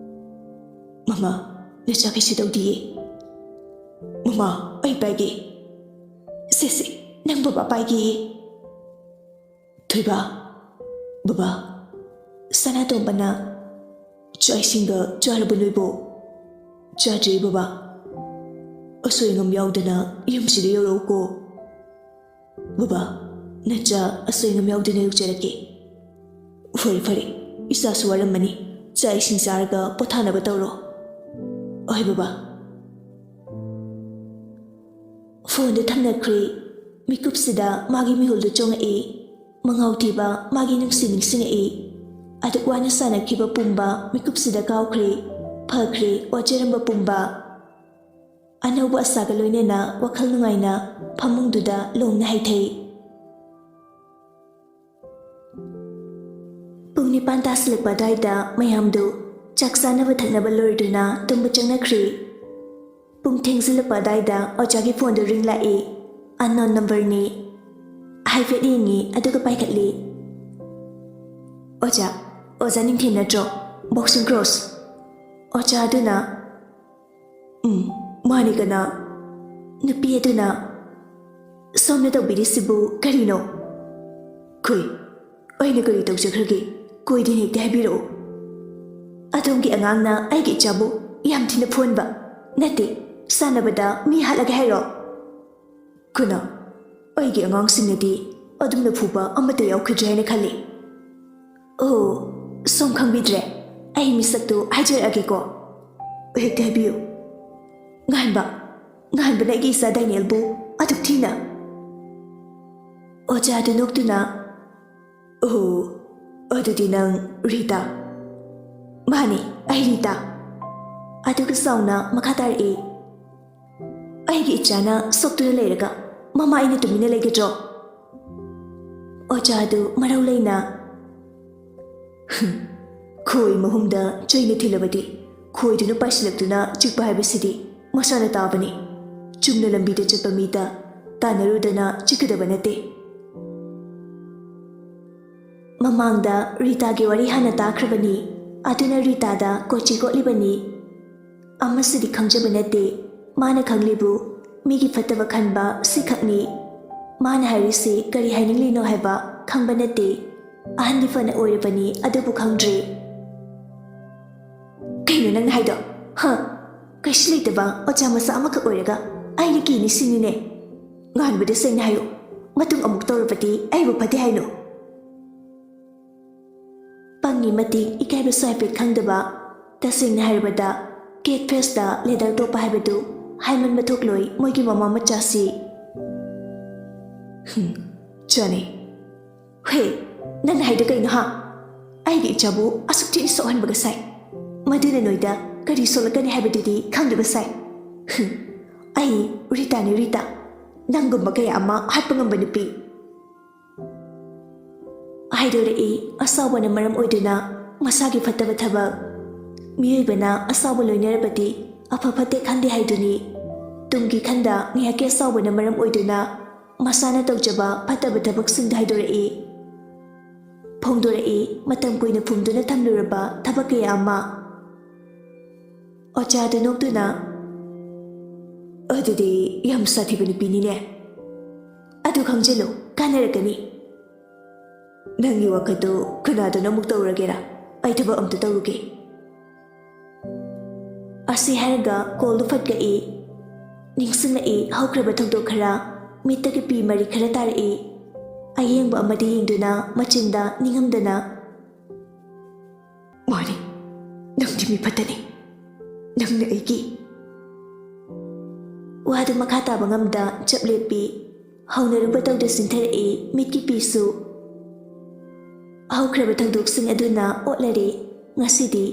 "ꯃꯃꯥ, ꯅꯆꯥ ꯀꯩꯁꯨ ꯇꯧꯗꯤꯌꯦ꯫ ꯃꯃꯥ, ꯑꯩ ꯄꯥꯏꯒꯦ꯫ ꯁꯦ, ꯁꯦ, ꯅꯪ ꯕꯕꯥ ꯄꯥꯏꯒꯦꯌꯦ꯫" "ꯊꯣꯏꯕ, ꯕꯕꯥ, ꯁꯅꯥꯇꯣꯝꯕꯅ ꯆꯥꯛ ꯏꯁꯤꯡꯒ ꯆꯥꯔꯕ ꯅꯣꯏꯕꯣ?" "ꯆꯥꯗ꯭ꯔꯤ ꯕꯕꯥ꯫ ꯑꯁꯣꯏ ꯑꯉꯥꯝ ꯌꯥꯎꯗꯅ ꯌꯨꯝꯁꯤꯗ ꯌꯧꯔꯛꯎꯀꯣ꯫" "ꯕꯕꯥ, ꯅꯆꯥ ꯑꯁꯣꯏ ꯑꯉꯥꯝ ꯌꯥꯎꯗꯅ ꯌꯧꯖꯔꯛꯀꯦ꯫ ꯐꯔꯦ, ꯐꯔꯦ, ꯏꯆꯥꯁꯨ ꯋꯥꯔꯝꯃꯅꯤ꯫ ꯆꯥꯛ ꯏꯁꯤꯡ ꯆꯥꯔꯒ ꯄꯣꯊꯥꯅꯕ ꯇꯧꯔꯣ꯫ ꯍꯣꯏ, ꯕꯕꯥ꯫" ꯐꯣꯟꯗꯨ ꯊꯝꯅꯈ꯭ꯔꯦ꯫ ꯃꯤꯀꯨꯞꯁꯤꯗ ꯃꯥꯒꯤ ꯃꯤꯍꯨꯜꯗꯨ ꯆꯣꯡꯉꯛꯏ꯫ ꯃꯉꯥꯎ ꯊꯤꯕ ꯃꯥꯒꯤ ꯅꯨꯡꯁꯤ ꯅꯤꯡꯁꯤꯡꯉꯛꯏ꯫ ꯑꯗꯨꯛ ꯋꯥꯅ ꯁꯥꯟꯅꯈꯤꯕ ꯄꯨꯝꯕ ꯃꯤꯀꯨꯞꯁꯤꯗ ꯀꯥꯎꯈ꯭ꯔꯦ꯫ ꯐꯈ꯭ꯔꯦ ꯋꯥꯖꯔꯝꯕ ꯄꯨꯝꯕ꯫ ꯑꯅꯧꯕ ꯑꯁꯥꯒ ꯂꯣꯏꯅꯅ ꯋꯥꯈꯜ ꯅꯨꯡꯉꯥꯏꯅ ꯐꯃꯨꯡꯗꯨꯗ ꯂꯣꯡꯅ ꯍꯩꯊꯩ꯫ ꯄꯨꯡ ꯅꯤꯄꯥꯟ ꯇꯥꯁꯤꯜꯂꯛꯄ ꯑꯗꯨꯋꯥꯏꯗ ꯃꯌꯥꯝꯗꯨ ꯆꯥꯛ ꯆꯥꯅꯕ ꯊꯛꯅꯕ ꯂꯣꯏꯗꯨꯅ ꯇꯨꯝꯕ ꯆꯪꯅꯈ꯭ꯔꯦ꯫ ꯄꯨꯡ ꯊꯦꯡꯖꯤꯜꯂꯛꯄ ꯑꯗꯨꯋꯥꯏꯗ ꯑꯣꯖꯥꯒꯤ ꯐꯣꯟꯗꯨ ꯔꯤꯡ ꯂꯥꯛꯏ꯫ ꯑꯟꯅꯣꯟ ꯅꯝꯕꯔꯅꯤ꯫ ꯍꯥꯏꯐꯦꯠ ꯌꯦꯡꯉꯤ, ꯑꯗꯨꯒ ꯄꯥꯏꯈꯠꯂꯤ꯫ "ꯑꯣꯖꯥ, ꯑꯣꯖꯥ ꯅꯤꯡꯊꯦꯝ ꯅꯠꯇ꯭ꯔꯣ? Boxing cross?" ꯑꯣꯖꯥ ꯑꯗꯨꯅ, "ꯎꯝ, ꯃꯥꯅꯤ, ꯀꯅꯥ?" ꯅꯨꯄꯤ ꯑꯗꯨꯅ, "ꯁꯣꯝꯅ ꯇꯧꯕꯤꯔꯤꯁꯤꯕꯨ ꯀꯔꯤꯅꯣ?" "ꯈꯨꯏ, ꯑꯩꯅ ꯀꯔꯤ ꯇꯧꯖꯈ꯭ꯔꯒꯦ? ꯀꯨꯏꯗꯅ ꯍꯦꯛꯇ ꯍꯥꯏꯕꯤꯔꯛꯎ꯫" "ꯑꯗꯣꯝꯒꯤ ꯑꯉꯥꯡꯅ ꯑꯩꯒꯤ ꯏꯆꯥꯕꯨ ꯌꯥꯝ ꯊꯤꯅ ꯐꯨꯍꯟꯕ ꯅꯠꯇꯦ, ꯁꯥꯟꯅꯕꯗ ꯃꯤ ꯍꯥꯠꯂꯒꯦ ꯍꯥꯏꯔꯣ?" "ꯀꯅꯥ? ꯑꯩꯒꯤ ꯑꯉꯥꯡꯁꯤꯡꯅꯗꯤ ꯑꯗꯨꯝꯅ ꯐꯨꯕ ꯑꯃꯠꯇ ꯌꯥꯎꯈꯤꯗ꯭ꯔꯦ ꯍꯥꯏꯅ ꯈꯜꯂꯤ꯫" "ꯑꯣ, ꯁꯣꯝ ꯈꯪꯕꯤꯗ꯭ꯔꯦ꯫ ꯑꯩ ꯃꯤꯁꯛꯇꯨ ꯍꯥꯏꯖꯔꯛꯑꯒꯦꯀꯣ꯫" "ꯍꯦꯛꯇ ꯍꯥꯏꯕꯤꯌꯨ꯫" "ꯉꯥꯟꯕ, ꯉꯥꯟꯕꯅ ꯑꯩꯒꯤ ꯏꯆꯥ ꯗꯥꯏꯅꯦꯜꯕꯨ ꯑꯗꯨꯛ ꯊꯤꯅ..." ꯑꯣꯖꯥꯗꯨ ꯅꯣꯛꯇꯨꯅ, "ꯑꯣ, ꯑꯗꯨꯗꯤ ꯅꯪ ꯔꯤꯇꯥ?" "ꯃꯥꯅꯤ, ꯑꯩ ꯔꯤꯇꯥ꯫" ꯑꯗꯨꯒ ꯆꯥꯎꯅ ꯃꯈꯥ ꯇꯥꯔꯛꯏ, "ꯑꯩꯒꯤ ꯏꯆꯥꯅ ꯁꯣꯛꯇꯨꯅ ꯂꯩꯔꯒ ꯃꯃꯥ ꯑꯩꯅ ꯇꯨꯃꯤꯟꯅ ꯂꯩꯒꯗ꯭ꯔꯣ?" ꯑꯣꯖꯥꯗꯨ ꯃꯔꯧ ꯂꯩꯅ, "ꯈꯣꯏ ꯃꯍꯨꯝꯗ ꯆꯩꯅ ꯊꯤꯜꯂꯕꯗꯤ ꯈꯣꯏꯗꯨꯅ ꯄꯥꯏꯁꯤꯜꯂꯛꯇꯨꯅ ꯆꯤꯛꯄ ꯍꯥꯏꯕꯁꯤꯗꯤ ꯃꯁꯥꯅ ꯇꯥꯕꯅꯤ꯫ ꯆꯨꯝꯅ ꯂꯝꯕꯤꯗ ꯆꯠꯄ ꯃꯤꯗ ꯇꯥꯟꯅꯔꯨꯗꯅ ꯆꯤꯛꯀꯗꯕ ꯅꯠꯇꯦ꯫" ꯃꯃꯥꯡꯗ ꯔꯤꯇꯥꯒꯤ ꯋꯥꯔꯤ ꯍꯥꯟꯅ ꯇꯥꯈ꯭ꯔꯕꯅꯤ꯫ ꯑꯗꯨꯅ ꯔꯤꯇꯥꯗ ꯀꯣꯆꯤ ꯀꯣꯠꯂꯤꯕꯅꯤ꯫ ꯑꯃꯁꯤꯗꯤ ꯈꯪꯖꯕ ꯅꯠꯇꯦ꯫ ꯃꯥꯅ ꯈꯪꯂꯤꯕꯨ ꯃꯤꯒꯤ ꯐꯠꯇꯕ ꯈꯟꯕ ꯁꯤꯈꯛꯅꯤ꯫ ꯃꯥꯅ ꯍꯥꯏꯔꯤꯁꯤ ꯀꯔꯤ ꯍꯥꯏꯅꯤꯡꯂꯤꯅꯣ ꯍꯥꯏꯕ ꯈꯪꯕ ꯅꯠꯇꯦ꯫ ꯑꯍꯟꯗꯤ ꯐꯅ ꯑꯣꯏꯔꯕꯅꯤ, ꯑꯗꯨꯕꯨ ꯈꯪꯗ꯭ꯔꯦ꯫ "ꯀꯩꯅꯣ ꯅꯪꯅ ꯍꯥꯏꯗꯣ? ꯍ? ꯀꯩꯁꯨ ꯂꯩꯇꯕ ꯑꯣꯖꯥ ꯃꯆꯥ ꯑꯃꯈꯛ ꯑꯣꯏꯔꯒ ꯑꯩꯅ ꯀꯤꯅꯤ ꯁꯤꯅꯤꯅꯦ?" "ꯉꯥꯟꯕꯗ ꯁꯦꯡꯅ ꯍꯥꯏꯌꯨ, ꯃꯇꯨꯡ ꯑꯃꯨꯛ ꯇꯧꯔꯕꯗꯤ ꯑꯩꯕꯨ ꯐꯠꯇꯦ ꯍꯥꯏꯅꯨ꯫ ꯄꯪꯉꯤ ꯃꯇꯤꯛ ꯏꯀꯥꯏꯕꯁꯨ ꯍꯥꯏꯐꯦꯠ ꯈꯪꯗꯕ, ꯇꯁꯦꯡꯅ ꯍꯥꯏꯔꯕꯗ ꯀꯦꯠ ꯐꯦꯁꯇ ꯂꯦꯗꯔ ꯇꯣꯞꯄ ꯍꯥꯏꯕꯗꯨ ꯍꯥꯏꯃꯟꯕ ꯊꯣꯛꯂꯣꯏ ꯃꯣꯏꯒꯤ ꯃꯃꯥ ꯃꯆꯥꯁꯤ꯫ ꯍꯨꯝ, ꯆꯥꯅꯤ꯫ ꯍꯦ, ꯅꯪꯅ ꯍꯥꯏꯗꯣ ꯀꯩꯅꯣ ꯍꯥ? ꯑꯩꯒꯤ ꯏꯆꯥꯕꯨ ꯑꯁꯨꯛ ꯊꯤꯅ ꯁꯣꯛꯍꯟꯕꯒ ꯁꯥꯏ꯫ ꯃꯗꯨꯅ ꯅꯣꯏꯗ ꯀꯔꯤ ꯁꯣꯛꯂꯛꯀꯅꯤ ꯍꯥꯏꯕꯗꯨꯗꯤ ꯈꯪꯗꯕ ꯁꯥꯏ꯫ ꯍꯨꯝ, ꯑꯩ ꯔꯤꯇꯥꯅꯤ ꯔꯤꯇꯥ꯫ ꯅꯪꯒꯨꯝꯕ ꯀꯌꯥ ꯑꯃ ꯍꯥꯠꯄ ꯉꯝꯕ ꯅꯨꯄꯤ꯫ ꯍꯥꯏꯗꯣꯔꯛꯏ, ꯑꯁꯥꯎꯕꯅ ꯃꯔꯝ ꯑꯣꯏꯗꯨꯅ ꯃꯁꯥꯒꯤ ꯐꯠꯇꯕ ꯊꯕꯛ꯫ ꯃꯤꯑꯣꯏꯕꯅ ꯑꯁꯥꯎꯕ ꯂꯣꯏꯅꯔꯕꯗꯤ ꯑꯐ ꯐꯠꯇꯦ ꯈꯟꯗꯦ ꯍꯥꯏꯗꯨꯅꯤ꯫ ꯇꯨꯡꯒꯤ ꯈꯟꯗ ꯉꯥꯏꯍꯥꯛꯀꯤ ꯑꯁꯥꯎꯕꯅ ꯃꯔꯝ ꯑꯣꯏꯗꯨꯅ ꯃꯁꯥꯅ ꯇꯧꯖꯕ ꯐꯠꯇꯕ ꯊꯕꯛꯁꯤꯡꯗ ꯍꯥꯏꯗꯣꯔꯛꯏ꯫ ꯐꯣꯡꯗꯣꯔꯛꯏ, ꯃꯇꯝ ꯀꯨꯏꯅ ꯐꯨꯝꯗꯨꯅ ꯊꯝꯂꯨꯔꯕ ꯊꯕꯛ ꯀꯌꯥ ꯑꯃ꯫ ꯑꯣꯖꯥꯗꯨ ꯅꯣꯛꯇꯨꯅ, "ꯑꯗꯨꯗꯤ ꯌꯥꯝ ꯁꯥꯊꯤꯕ ꯅꯨꯄꯤꯅꯤꯅꯦ꯫ ꯑꯗꯨ ꯈꯪꯖꯤꯜꯂꯨ, ꯀꯥꯟꯅꯔꯛꯀꯅꯤ꯫ ꯅꯪꯒꯤ ꯋꯥꯈꯜꯗꯨ ꯀꯅꯥꯗꯨꯅ ꯑꯃꯨꯛ ꯇꯧꯔꯒꯦꯔꯥ? ꯑꯩ ꯊꯕꯛ ꯑꯝꯇ ꯇꯧꯔꯨꯒꯦ꯫" ꯑꯁꯤ ꯍꯥꯏꯔꯒ ꯀꯣꯜꯗꯨ ꯐꯠ ꯀꯛꯏ꯫ ꯅꯤꯡꯁꯤꯡꯂꯛꯏ ꯍꯧꯈ꯭ꯔꯕ ꯊꯧꯗꯣꯛ ꯈꯔ, ꯃꯤꯠꯇꯒꯤ ꯄꯤ ꯃꯔꯤ ꯈꯔ ꯇꯥꯔꯛꯏ꯫ ꯑꯌꯦꯡꯕ ꯑꯃꯗꯤ ꯌꯦꯡꯗꯨꯅ ꯃꯆꯤꯟꯗ ꯅꯤꯡꯉꯝꯗꯅ, "ꯃꯥꯅꯤ, ꯅꯪꯗꯤ ꯃꯤ ꯐꯠꯇꯅꯤ꯫ ꯅꯪꯅ ꯑꯩꯒꯤ꯫" ꯋꯥꯗꯨ ꯃꯈꯥ ꯇꯥꯕ ꯉꯝꯗ ꯆꯞ ꯂꯦꯞꯄꯤ꯫ ꯍꯧꯅꯔꯨꯕ ꯇꯧꯗ ꯆꯤꯟꯊꯔꯛꯏ ꯃꯤꯠꯀꯤ ꯄꯤꯁꯨ꯫ ꯍꯧꯈ꯭ꯔꯕ ꯊꯧꯗꯣꯛꯁꯤꯡ ꯑꯗꯨꯅ ꯑꯣꯠꯂꯔꯦ꯫ ꯉꯁꯤꯗꯤ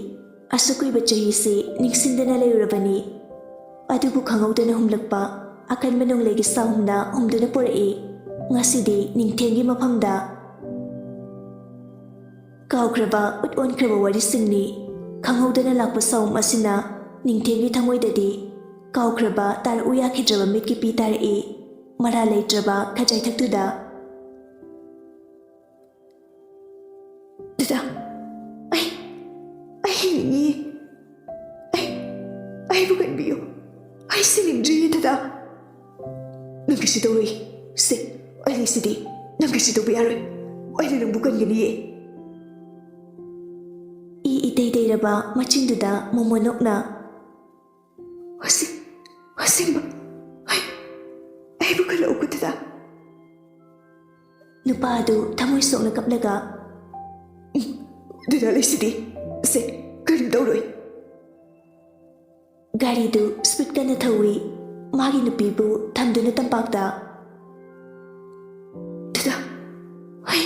ꯑꯁꯨꯛ ꯀꯨꯏꯕ ꯆꯍꯤꯁꯤ ꯅꯤꯡꯁꯤꯡꯗꯅ ꯂꯩꯔꯨꯔꯕꯅꯤ꯫ ꯑꯗꯨꯕꯨ ꯈꯪꯍꯧꯗꯅ ꯍꯨꯝꯂꯛꯄ ꯑꯀꯟꯕ ꯅꯣꯡꯂꯩꯒꯤ ꯁꯥꯍꯨꯝꯅ ꯍꯨꯝꯗꯨꯅ ꯄꯨꯔꯛꯏ꯫ ꯉꯁꯤꯗꯤ ꯅꯤꯡꯊꯦꯝꯒꯤ ꯃꯐꯝꯗ꯫ ꯀꯥꯎꯈ꯭ꯔꯕ, ꯎꯠ ꯑꯣꯟꯈ꯭ꯔꯕ ꯋꯥꯔꯤꯁꯤꯡꯅꯤ꯫ ꯈꯪꯍꯧꯗꯅ ꯂꯥꯛꯄ ꯁꯥꯎꯝ ꯑꯁꯤꯅ ꯅꯤꯡꯊꯦꯝꯒꯤ ꯊꯃꯣꯏꯗꯗꯤ ꯀꯥꯎꯈ꯭ꯔꯕ, ꯇꯥꯔꯛꯎ ꯌꯥꯈꯤꯗ꯭ꯔꯕ ꯃꯤꯠꯀꯤ ꯄꯤ ꯇꯥꯔꯛꯏ꯫ ꯃꯔꯥꯜ ꯂꯩꯇ꯭ꯔꯕ ꯈꯖꯥꯏꯊꯛꯇꯨꯗ꯫ "ꯗꯗꯥ, ꯑꯩ, ꯑꯩ ꯍꯤꯡꯅꯤꯡꯉꯤ꯫ ꯑꯩ, ꯑꯩꯕꯨ ꯀꯟꯕꯤꯌꯨ꯫ ꯑꯩ ꯁꯤꯅꯤꯡꯗ꯭ꯔꯤꯌꯦ, ꯗꯗꯥ꯫" "ꯅꯪ ꯀꯩꯁꯨ ꯇꯧꯔꯣꯏ꯫ ꯁꯦ, ꯑꯩ ꯂꯩꯁꯤꯗꯤ꯫ ꯅꯪ ꯀꯩꯁꯨ ꯇꯧꯕ ꯌꯥꯔꯣꯏ꯫ ꯑꯩꯅ ꯅꯪꯕꯨ ꯀꯟꯒꯅꯤꯌꯦ꯫" ꯏ ꯏꯇꯩ ꯇꯩꯔꯕ ꯃꯆꯤꯟꯗꯨꯗ ꯃꯣꯃꯣꯅꯣꯛꯅ, "ꯑꯁꯤ-, ꯑꯁꯦꯡꯕ, ꯑꯩ, ꯑꯩꯕꯨ ꯀꯜꯂꯛꯎꯀꯣ, ꯗꯗꯥ꯫" ꯅꯨꯄꯥ ꯑꯗꯨ ꯊꯃꯣꯏ ꯁꯣꯛꯅ ꯀꯞꯂꯒ, "ꯎꯝ, ꯗꯗꯥ ꯂꯩꯁꯤꯗꯤ꯫ ꯁꯦ, ꯀꯔꯤꯝ ꯇꯧꯔꯣꯏ꯫" ꯒꯥꯔꯤꯗꯨ ꯁ꯭ꯄꯤꯗ ꯀꯟꯅ ꯊꯧꯏ꯫ ꯃꯥꯒꯤ ꯅꯨꯄꯤꯕꯨ ꯊꯝꯗꯨꯅ ꯇꯝꯄꯥꯛꯇ, "ꯗꯗꯥ, ꯑꯩ,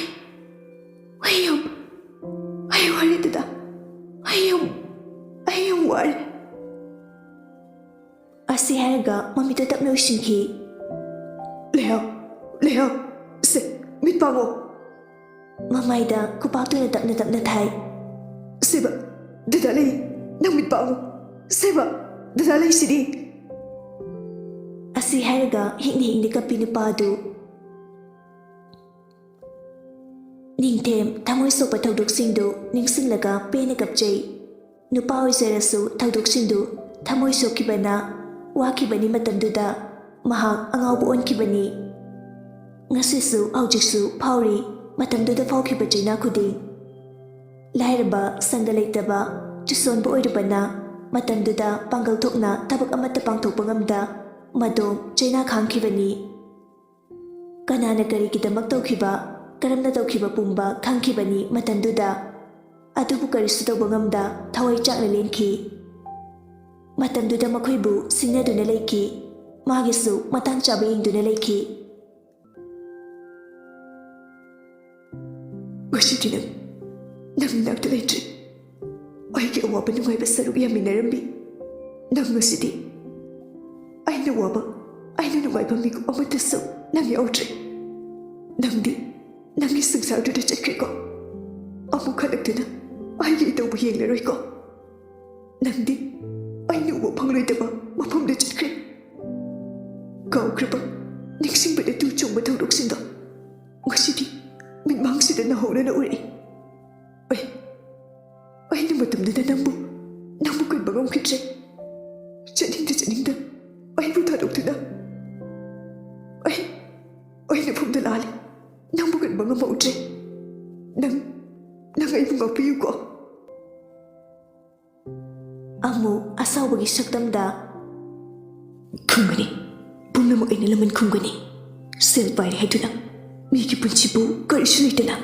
ꯑꯩ ꯌꯥꯝ, ꯑꯩ ꯋꯥꯔꯦ ꯗꯗꯥ꯫ ꯑꯩ ꯌꯥꯝ, ꯑꯩ ꯌꯥꯝ ꯋꯥꯔꯦ꯫" ꯑꯁꯤ ꯍꯥꯏꯔꯒ ꯃꯃꯤꯠꯇꯨ ꯇꯞꯅ ꯎꯏꯁꯤꯟꯈꯤ꯫ "ꯂꯩꯍꯥꯎ, ꯂꯩꯍꯥꯎ, ꯁꯦ, ꯃꯤꯠ ꯄꯥꯡꯉꯣ꯫" ꯃꯃꯥꯏꯗ ꯈꯨꯄꯥꯛꯇꯨꯅ ꯇꯞꯅ ꯇꯞꯅ ꯊꯥꯏ꯫ "ꯁꯦꯕ, ꯗꯗꯥ ꯂꯩ, ꯅꯪ ꯃꯤꯠ ꯄꯥꯡꯉꯣ꯫ ꯁꯦꯕ, ꯗꯗꯥ ꯂꯩꯁꯤꯗꯤ꯫" ꯑꯁꯤ ꯍꯥꯏꯔꯒ ꯍꯤꯡꯅ ꯍꯤꯡꯅ ꯀꯞꯄꯤ ꯅꯨꯄꯥ ꯑꯗꯨ꯫ ꯅꯤꯡꯊꯦꯝ ꯊꯃꯣꯏ ꯁꯣꯛꯄ ꯊꯧꯗꯣꯛꯁꯤꯡꯗꯨ ꯅꯤꯡꯁꯤꯡꯂꯒ ꯄꯦꯟꯅ ꯀꯞꯆꯩ꯫ ꯅꯨꯄꯥ ꯑꯣꯏꯖꯔꯁꯨ ꯊꯧꯗꯣꯛꯁꯤꯡꯗꯨ ꯊꯃꯣꯏ ꯁꯣꯛꯈꯤꯕꯅ ꯋꯥꯈꯤꯕꯅꯤ꯫ ꯃꯇꯝꯗꯨꯗ ꯃꯍꯥꯛ ꯑꯉꯥꯎꯕ ꯑꯣꯟꯈꯤꯕꯅꯤ꯫ ꯉꯁꯤꯁꯨ ꯍꯧꯖꯤꯛꯁꯨ ꯐꯥꯎꯔꯤ ꯃꯇꯝꯗꯨꯗ ꯐꯥꯎꯈꯤꯕ ꯆꯩꯅꯥ ꯈꯨꯗꯤꯡ꯫ ꯂꯥꯏꯔꯕ, ꯁꯪꯒ ꯂꯩꯇꯕ, ꯆꯨꯁꯣꯟꯕ ꯑꯣꯏꯔꯨꯕꯅ ꯃꯇꯝꯗꯨꯗ ꯄꯥꯡꯒꯜ ꯊꯣꯛꯅ ꯊꯕꯛ ꯑꯃꯠꯇ ꯄꯥꯡꯊꯣꯛꯄ ꯉꯝꯗ ꯃꯗꯣꯝ ꯆꯩꯅꯥ ꯈꯥꯡꯈꯤꯕꯅꯤ꯫ ꯀꯅꯥꯅ ꯀꯔꯤꯒꯤꯗꯃꯛ ꯇꯧꯈꯤꯕ, ꯀꯔꯝꯅ ꯇꯧꯈꯤꯕ ꯄꯨꯝꯕ ꯈꯪꯈꯤꯕꯅꯤ ꯃꯇꯝꯗꯨꯗ꯫ ꯑꯗꯨꯕꯨ ꯀꯔꯤꯁꯨ ꯇꯧꯕ ꯉꯝꯗ ꯊꯋꯥꯏ ꯆꯥꯛꯅ ꯂꯦꯟꯈꯤ꯫ ꯃꯇꯝꯗꯨꯗ ꯃꯈꯣꯏꯕꯨ ꯁꯤꯡꯅꯗꯨꯅ ꯂꯩꯈꯤ꯫ ꯃꯥꯒꯤꯁꯨ ꯃꯇꯥꯡ ꯆꯥꯕ ꯌꯦꯡꯗꯨꯅ ꯂꯩꯈꯤ꯫ ꯉꯁꯤꯗꯤ ꯅꯪ, ꯅꯪ ꯏꯅꯥꯛꯇ ꯂꯩꯇ꯭ꯔꯦ꯫ ꯑꯩꯒꯤ ꯑꯋꯥꯕ ꯅꯨꯡꯉꯥꯏꯕ ꯁꯔꯨꯛ ꯌꯥꯃꯤꯟꯅꯔꯝꯃꯤ꯫ ꯅꯪ ꯉꯁꯤꯗꯤ ꯑꯩꯅ ꯋꯥꯕ, ꯑꯩꯅ ꯅꯨꯡꯉꯥꯏꯕ ꯃꯤꯀꯨꯞ ꯑꯃꯠꯇꯁꯨ ꯅꯪ ꯌꯥꯎꯗ꯭ꯔꯦ꯫ ꯅꯪꯗꯤ ꯅꯪꯒꯤ ꯁꯪꯁꯥꯔꯗꯨꯗ ꯆꯠꯈ꯭ꯔꯦꯀꯣ꯫ ꯑꯃꯨꯛ ꯍꯜꯂꯛꯇꯨꯅ ꯑꯩꯒꯤ ꯏꯇꯧꯕꯨ ꯌꯦꯡꯂꯔꯣꯏꯀꯣ꯫ ꯅꯪꯗꯤ ꯑꯩꯅ ꯎꯕ ꯐꯪꯂꯣꯏꯗꯕ ꯃꯐꯝꯗ ꯆꯠꯈ꯭ꯔꯦ꯫ ꯀꯥꯎꯈ꯭ꯔꯕ, ꯅꯤꯡꯁꯤꯡꯕꯗ ꯇꯨ ꯆꯨꯡꯕ ꯊꯧꯗꯣꯛꯁꯤꯡꯗꯣ ꯉꯁꯤꯗꯤ ꯃꯤꯠꯃꯥꯡꯁꯤꯗ ꯅꯧꯍꯧꯅꯅ ꯎꯔꯛꯏ꯫ ꯑꯩ, ꯑꯩꯅ ꯃꯇꯝꯗꯨꯗ ꯅꯪꯕꯨ, ꯅꯪꯕꯨ ꯀꯟꯕ ꯉꯝꯈꯤꯗ꯭ꯔꯦ꯫ ꯆꯠꯅꯤꯡꯗ ꯆꯠꯅꯤꯡꯗ ꯑꯩꯕꯨ ꯊꯥꯗꯣꯛꯇꯨꯅ ꯑꯩ, ꯑꯩ ꯅꯐꯝꯗ ꯂꯥꯜꯂꯤ꯫ ꯅꯪꯕꯨ ꯀꯟꯕ ꯉꯝꯍꯧꯗ꯭ꯔꯦ꯫ ꯅꯪ, ꯅꯪ ꯑꯩꯕꯨ ꯉꯥꯛꯄꯤꯌꯨꯀꯣ꯫ ꯑꯃꯨꯛ ꯑꯁꯥꯎꯕꯒꯤ ꯁꯛꯇꯝꯗ, "ꯈꯨꯝꯒꯅꯤ, ꯄꯨꯝꯅꯃꯛ ꯑꯩꯅ ꯂꯃꯟ ꯈꯨꯝꯒꯅꯤ꯫ ꯁꯦꯜ ꯄꯥꯏꯔꯦ ꯍꯥꯏꯗꯨꯅ ꯑꯩꯒꯤ ꯄꯨꯟꯁꯤꯕꯨ ꯀꯔꯤꯁꯨ ꯂꯩꯇꯅ